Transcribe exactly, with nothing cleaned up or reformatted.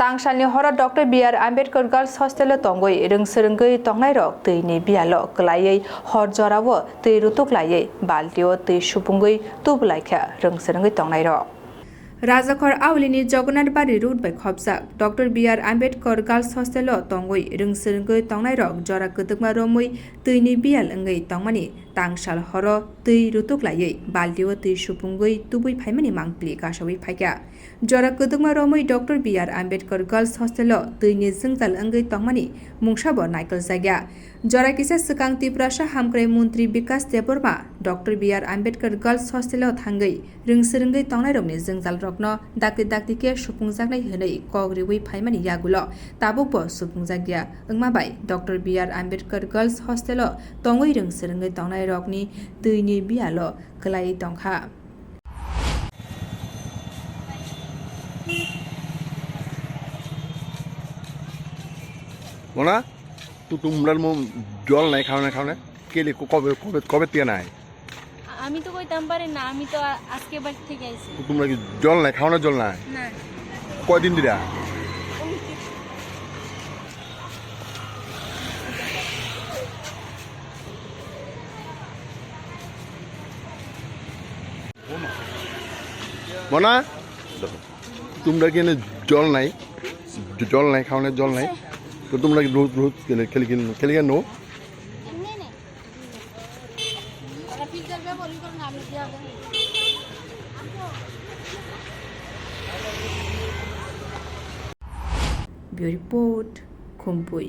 Tangsalni horo Doctor B R Ambedkar Girls Hostel o tongwi rwngswrwngwi tongnairok twini biyalo kwlaiwi hor jorao twi rutuk laiwi baltio twi supungwi tubulaikha rwngswrwngwi tongnairok. Rajakhor Aulini Jagannath Bari Road bai khopjak Doctor B R Ambedkar Girls Hostel o tongwi rwngswrwngwi tongnairok jora kwdwkma romwi twini biyal wngwi tongmani tangsal horo twi rutuk laiwi baltio twi supungwi tubui phaimani mangpili kasawi phaikha. Jora kwdwkma romwi Doctor B R Ambedkar Girls Hostel o twini jwngjal wngwi tongmani mungsabo naikoljakya. Jora kisa swkang Tiprasa Hamkrai Montri Bikas Debbarma Doctor B R Ambedkar Girls Hostel o thangwi rwngswrwngwi tongnairokni jwngjalrokno dakti dakti khe supungjaknai hwnwi kok riwi phaimani yagulo tabukbo supungjakya wngma bai Doctor B R Ambedkar Girls Hostel o tongwi rwngswrwngwi tongnairokni twini biyalo kwlaiwi tongkha. Mona, tu tumra mo jol nai khaone khaone, keli ko kobe kobe kobe tiya nai. আমি তো কইতাম পারি না, আমি তো আ-, আজকে বাড়ি থেকে আইছি। Tu tumra ki jol nai khaone jol nai? না। Koi din dira? Mona? Tumra kene jol nai, jol nai, khaone jol nai. To tumra ki road, road kene kheli kene, kheli kene no? Bureau Report, Khumpui.